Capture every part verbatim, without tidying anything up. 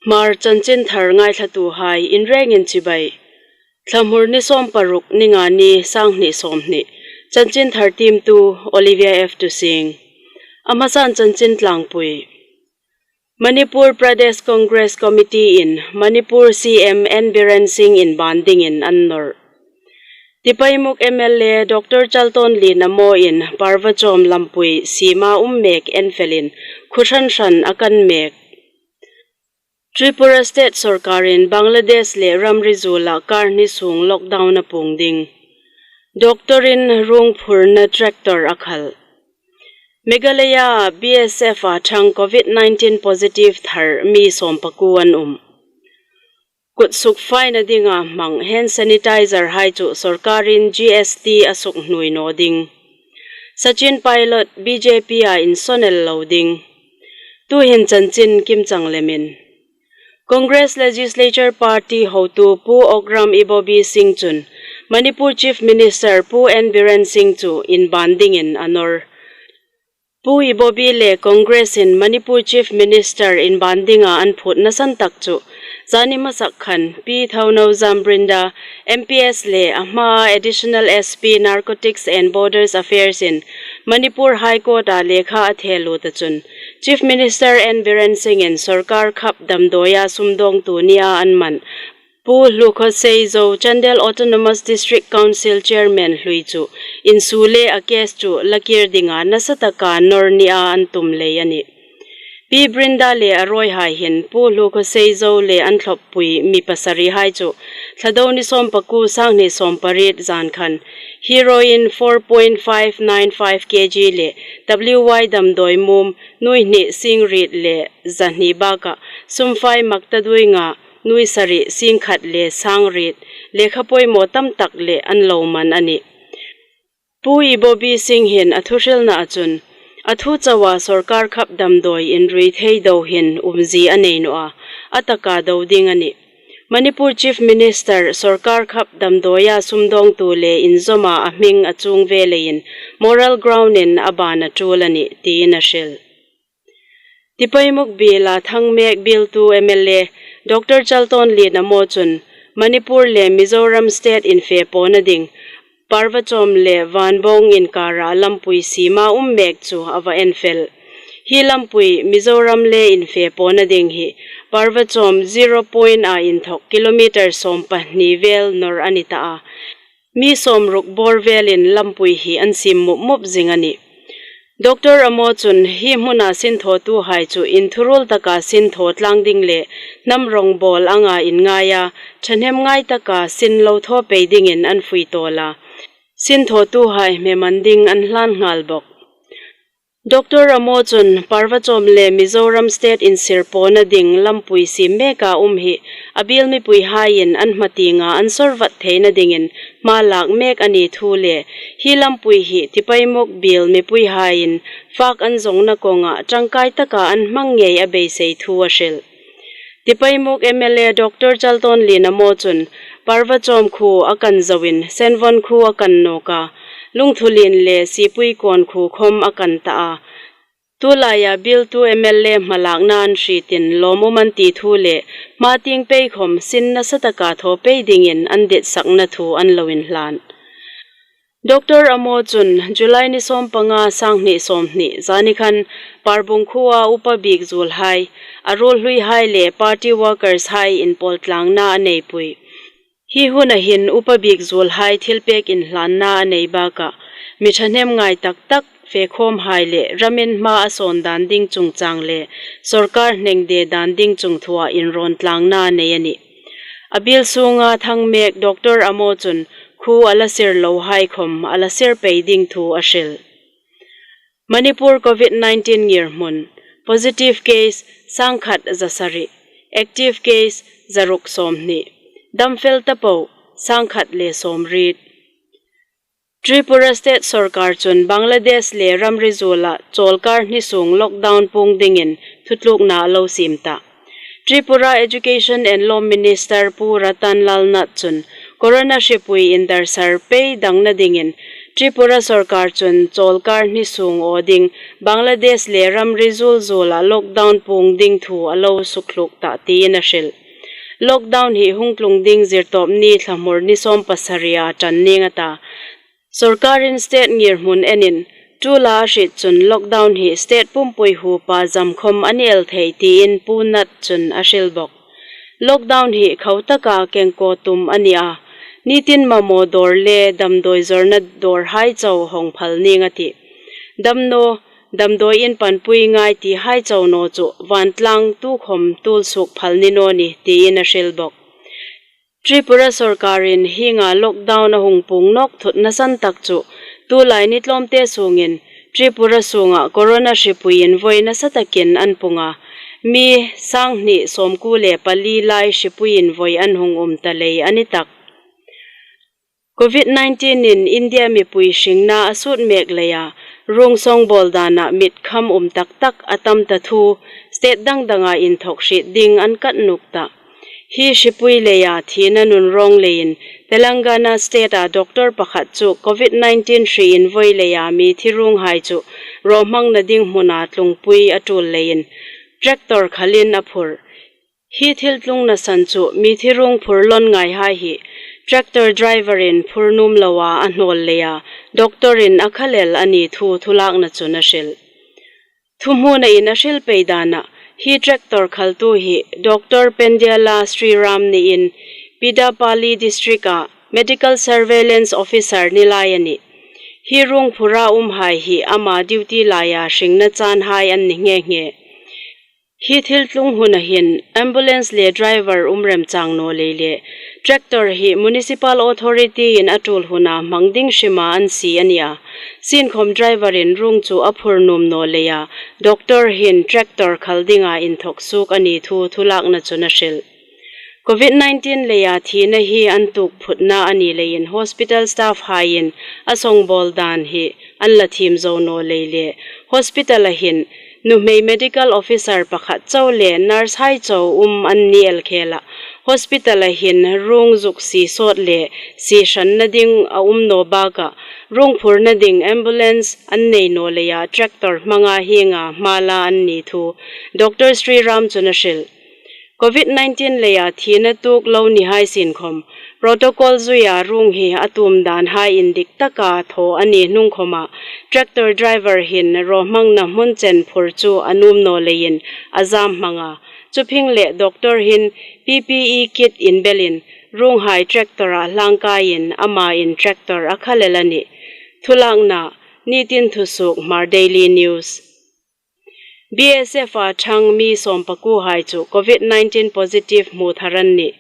Hmar chanchinthar ngaithlatuhai inrengin chibai. Thlamur ni sawm paruk, ni nga ni, sanghni sawmhni. Chanchinthar tiemtu Olivia F Tusing. A hmasan chanchin tlangpui. Manipur Pradesh Congress Committee-in Manipur C M N Biren Singh inban dingin an nawr. Tipaimukh M L A Doctor Chaltonli Namo-in Parvachawm lampui siema um mek enfelin khuo hran hran a kan mek. Tripura State Sorkarin Bangladesh le ramri zuola kar hni sung lockdown a puong ding. Doctor-in ruong phurna tractor a khal. Meghalaya B S F-a ṭhang Covid nineteen positive thar mi sawmpakuo an um. Kut sukfaina dinga hmang hand sanitizer hai chu sorkarin G S T a sukhnuoi naw ding. Sachin Pilot B J P-a insawn el lo ding. Tuhin chanchin kimchang lemin. Congress Legislature Party hotu Pu Okram Ibobi Singh chun Manipur Chief Minister Pu N Biren Singh chu inban dingin a nawr. Pu Ibobi le Congress-in Manipur Chief Minister inban dinga an phut nasan tak chu zani hmasa khan Pi Thounaojam Brinda, M P S le a hmaa Additional S P Narcotics and Borders Affairs-in Manipur High Court-a lekha a thehlut ta chun Chief Minister N Biren Singh-in sorkar khap damdawi a sumdawngtu nia an man Pu Hlukhoseizo, Chandel Autonomous District Council Chairman hlui chu insuo le a case chu lakir dinga nasataka nawr nia an tum lei a nih. Pi Brinda le a rawihai hin Pu Hlukhoseizo le an thlawppui mi pasarihai chu Thlado ni sawmpakuo, sanghni sawmpariet zan khan heroin four point five nine five K G le W Y damdawi mum nuoi hni singriet le zahni bakah sumfai maktaduoi nga nuoi sari singkhat le sangriet lekha poimaw tamtak le an lo man a nih. Pu Ibobi Singh hin a thuhrilna a chun a thu chaua sorkar khap damdawi inrui thei do hin umzie a nei naw a, a taka do ding a nih. Manipur Chief Minister sorkar khap damdawia sumdawngtu le inzawma a hming a chuong ve leiin moral ground-in a ban a ṭul a nih tiin a hril. Tipaimukh biela thang mek bieltu M L A Doctor Chaltonli Namo chun Manipur le Mizoram State infepawna ding Parvachawm le Vanbawng inkara lampui siema um mek chu a va enfel. Hi lampui Mizoram le infepawna ding hi Parvachawm zero point-a inthawk kilometer sawmpahni vel nawr a ni ta a. Mi sawmruk bawr velin lampui hi an siem mup mup zing a nih. Doctor Amo chun hi hmuna sinthawtuhai chu inthuruol taka sinthaw tlang ding le hnam rawngbawl anga inngaia ṭhahnemngai taka sin lo thaw pei dingin an fuitawl a. Sinthawtuhai hmeman ding an hlan nghal bawk. Doctor Amo chun Parvachawm le Mizoram State insirpawna ding lampui siem meka um hi a biel mipuihaiin an hma tienga an sawr vat theina dingin hma lak mek a ni thu le hi lampui hi Tipaimukh biel mipuihaiin fak an zawngna kawnga ṭangkai taka an hmang ngei a beisei thu a hril. Tipaimukh M L A Doctor Chaltonli Namo chun Parvachawm khuo a kan zoin Senvon khuo a kan nawk a, Lungthulien le Sipuikawn khuo khawm a kan ta a. Tulaia bieltu M L A hmalakna an hrietin lawmum an ti thu le hma tieng pei khawm sin nasataka thaw pei dingin an ditsakna thu an lo inhlan. Doctor Amo chun July ni sawmpanga, sanghni sawmhni zani khan Parbung khuoa upa biek zuolhai, a ruolhluihai le party workers hai inpawltlangna a neipui. Hi huna hin upa biek zuolhai thilpek inhlanna a nei bakah mi ṭhahnemngai tak tak, fekhawmhai le ramin hma a sawn dan ding chungchang le sorkar hnengde dan ding chungthua inrawntlangna a nei a nih. A biel sunga thang mek Doctor Amo chun khuo a la sir lohai khawm a la sir pei ding thu a hril. Manipur Covid nineteen ngirhmun, positive case sangkhat zasari, active case zaruk sawmhni, damfel tapo sangkhat le sawmriet. Tripura State Sorkar chun Bangladesh le ramri zuola chawlkar hni sung lockdown puong dingin thutlukna a lo siem ta. Tripura Education and Law Minister Pu Ratan Lal Nath chun Corona hripui indarsar pei dangna dingin Tripura sawrkar chun chawlkar hni sung aw ding Bangladesh le ramri zuol zuola lockdown puong ding thu a lo sukhluk ta tiin a hril. Lockdown hi hung tlung ding Zirtawpni thlamur ni sawm pasari a ṭan ning a ta. Sawrkarin state ngirhmun enin, tula a hriet chun lockdown hi state pumpui huopa zam khom a ni el thei tiin Pu Nat chun a hril bawk. Lockdown hi khau taka kengkaw tum a ni a, nitin mamaw dawr le damdawi zawrna dawrhai chau hawng phal ning a tih. Damnaw, damdawiin panpui ngai tihai chau naw chu vantlang tukhom tuol suok phal ni naw ni tiin a hril bawk. Tripura sawrkarin hienga lockdown a hung puong nawk thut nasan tak chu, tulai ni tlawmte sungin Tripura sunga corona hripui invoi nasa takin an puong a, mi sang hni sawmkuo le pali lai hripui invoi an hung um ta lei a ni tak. Covid nineteen-in India mipui hringna a sut mek leia, ruong sawng bawl dana mit kham um tak tak a tam ta thu, state dang danga inthok hriet ding an kat nuk ta. Hi hripui leia thina nunrawng leiin, Telangana state-a doctor pakhat chu Covid nineteen hri invoi leia mi thi ruonghai chu rawhmangna ding hmuna tlungpui a tul leiin, tractor khalin a phur. Hi thil tlungna san chu mi thi ruong phur lawn ngaihai hi tractor driver-in phur nuom loa a hnawl leia, doctor-in a khalel a ni thu thulakna chun a hril. Thuhmuna in a hril pei dana, hi tractor khaltu hi Doctor Pendiala Sriram niin Pedapalli district-a medical surveillance officer ni lai a nih. Hi ruong phura umhai hi ama duty laia hringna chanhai an ni nghe nghe. Hi thil tlung huna hin ambulance le driver um remchang naw lei le, tractor hi municipal authority-in a tul huna hmang ding hrima an sie a nia. Sienkhom driver-in ruong chu a phur nuom naw leia, doctor hin tractor khal dinga inthok suok a ni thu thulakna chun a hril. Covid nineteen leia thina hi an tuok phutna a ni leiin hospital staff-haiin a sawng bawl dan hi an la thiem zo naw lei le, hospital-a hin nuhmei medical officer pakhat chau le nurse-hai chau um an ni el khela, hospital-a hin ruong zuk sie sawt le sie hranna ding a um naw baka, ruong phurna ding ambulance an nei naw leia tractor hmanga hienga hma la an ni thu Doctor Sriram chun a hril. Covid nineteen leia thina tuok lo nihai sienkhom, protocol zuia ruong hi a tuom danhai indik taka thaw a ni hnung khoma, tractor driver hin rawhmangna hmun chen phur chu a nuom naw leiin a zam hmang a. Chu phingleh doctor hin P P E kit inbelin ruonghai tractor-a hlangkaiin amain tractor a khalel a nih. Thulakna, nitin thusuok, Hmar Daily News. B S F-a ṭhang mi sawmpakuohai chu Covid nineteen positive hmu thar an nih.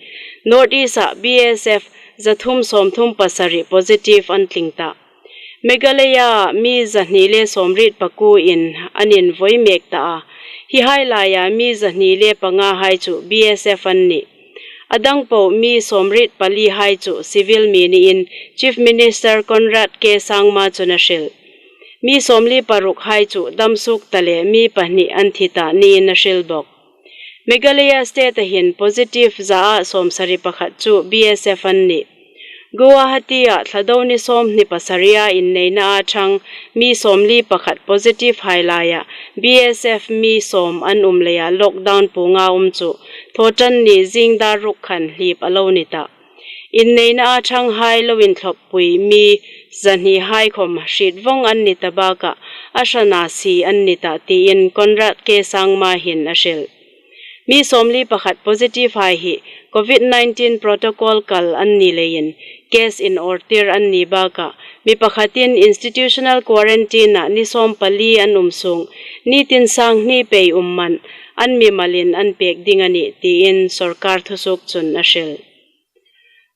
North East-a B S F zathum sawmthum pasari positive an tling ta. Meghalaya mi zahni le sawmriet pakuoin an invoi mek ta a. Hihai laia mi zahni le pangahai chu B S F an nih. A dang po mi sawmriet palihai chu civil mi niin Chief Minister Conrad K Sangma chun a hril. Mi sawmli parukhai chu dam suok ta le mi pahni an thi ta niin a hril bawk. Meghalaya state-a hin positive zaa sawmsari pakhat chu B S F an nih. Guwahati-a Thlado ni sawmhni pasaria inneina a ṭhang mi sawmli pakhat positive-hai laia B S F mi sawm an um leia lockdown puonga um chu Thawṭanni zing dar ruk khan hlip a lo ni ta. Inneina a ṭhanghai lo inthlawppui mi zahnihai khom hriet vawng an ni ta baka, a hrana sie an ni ta tiin Conrad K Sangma hin a hril. Mi sawmli pakhat positive-hai hi Covid nineteen protocol kal an ni leiin case inawrtir an ni baka, mi pakhatin institutional quarantine-a ni sawmpali an um sung, nitin sanghni pei um man, an mimalin an pek ding a nih tiin sawrkar thusuok chun a hril.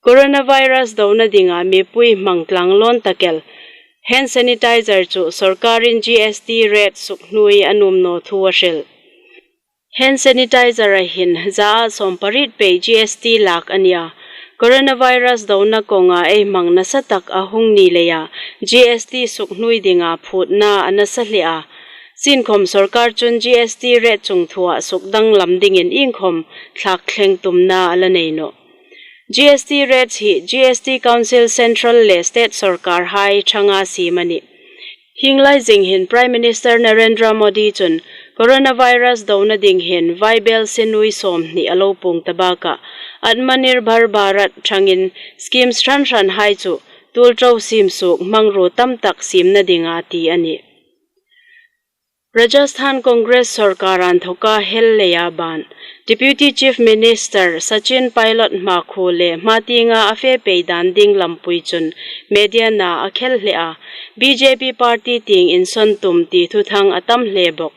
Coronavirus dona dinga mipui hmang tlang lawn tak el, hand sanitizer chu sawrkarin G S T rate sukhnuoi a nuom naw thu a hril. Hand sanitizer-a hin zaa sawmpariet pei G S T lak a nia. Coronavirus dona kawnga ei hmang nasa tak a hung ni leia G S T sukhnuoi dinga phutna a nasa hle a. Sienkhom sawrkar chun G S T rate chungthua sukdanglam dingin iengkhom thlak thleng tumna a la nei nawh. G S T rates hi G S T Council Central le State sawrkarhai ṭhanga siem a nih. Hieng lai zing hin Prime Minister Narendra Modi chun coronavirus dona ding hin vaibelsie nuoi sawmhni a lo puong ta bakah Atmanirbhar Bharat ṭhangin schemes hran hranhai chu tuolṭo siem suok hmangruo tam tak siemna dinga ti a nih. Rajasthan Congress sawrkar inthawka hel leia ban Deputy Chief Minister Sachin Pilot hmakhuo le hma tienga a fe pei dan ding lampui chun media na a khel hle a, B J P party tieng insawn tum ti thuthang a tam hle bawk.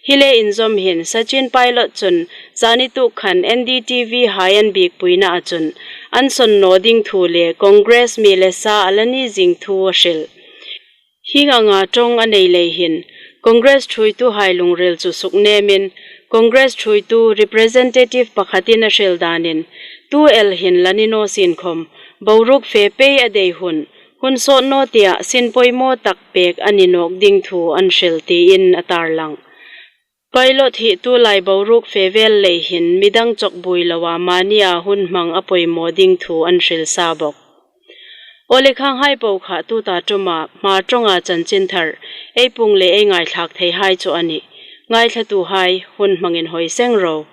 Hi le inzawm hin Sachin Pilot chun zani tuk khan N D T V hai an biekpuina a chun an sawn naw ding thu le Congress mi le sa a la ni zing thu a hril. Hieng anga ṭawng a nei lei hin Congress ṭhuoituhai lungril chu suknemin Congress ṭhuoitu representative pakhatin a hril danin, tu el hin la ni naw sien khawm, boruok fe pei a dei hun, hun sawt naw tia sin poimaw tak pek a ni nawk ding thu an hril tiin a tarlang. Pilot hi tulai boruok fe vel lei hin midang chawk buoi loa mania hun hmang a poimaw ding thu an hril sa bawk. Aw le, khanghai po kha tuta ṭuma hma ṭawnga chanchinthar ei puong le ei ngaithlak theihai chu a nih. Ngaithlatuhai, hun hmang inhawi seng ro.